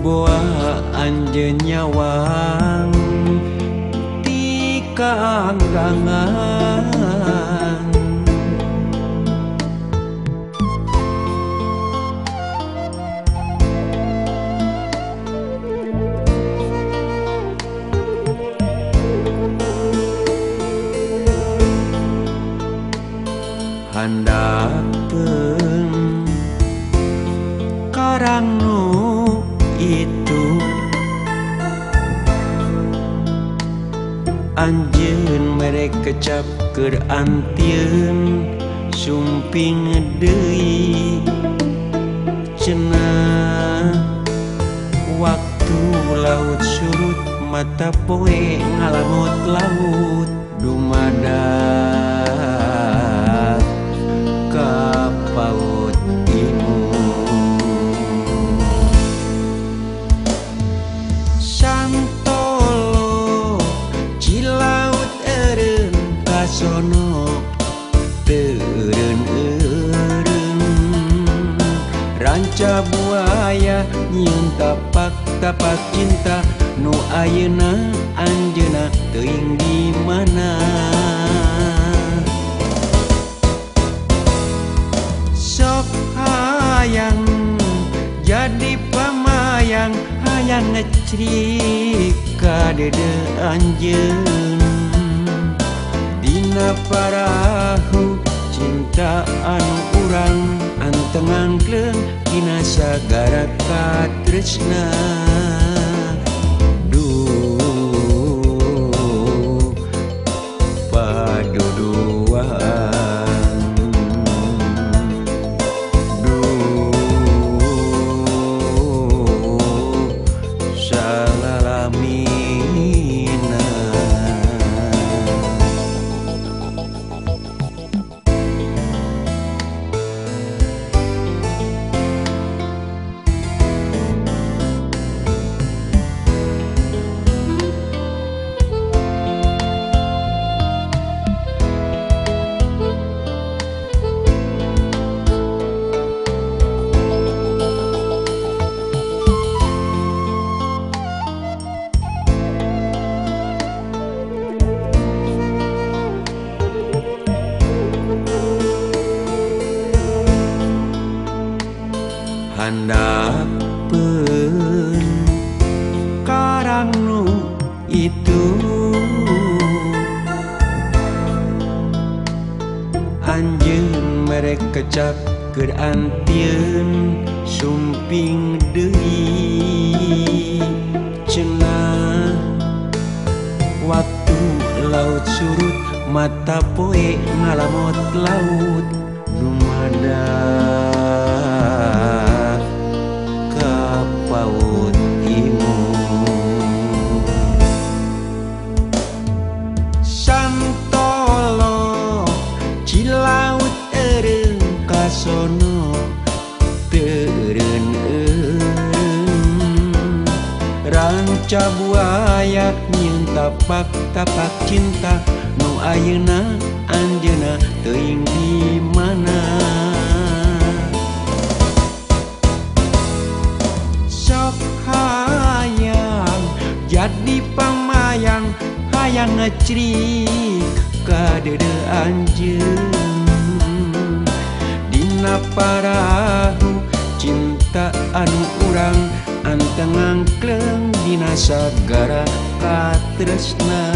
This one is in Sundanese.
Boa anjeun nyawang ti kaanggangan. Handapeun karang nu itu anjeun mere kecap keur antieun sumping deui cenah waktu laut surut mata poe ngalamut laut dumadak ka paut imu. Santolo cilaut eureun kasono teu eureun-eureun ranca buaya nyieun tapak-tapak cinta nu ayeuna anjeunna teuing di mana. Sok hayang jadi pamayang hayang ngecrik ka dede anjeun dina parahu cinta anu urang anteng angkleng dina sagara katresna. Duh paduduaan salalamina. Handapeun karang nu itu anjeun mere kecap keur antieun sumping deui cenah waktu laut surut mata poe ngalamot laut dumadak ka paut imu. Santolo cilaut eureun kasono teu eureun-eureun ranca buaya nyieun tapak-tapak cinta nu ayeuna anjeunna teuing di mana. Sok hayang jadi pamayang hayang ngecrik ka dede anjeun dina parahu cinta anu urang anteng angkleng dina sagara katresna.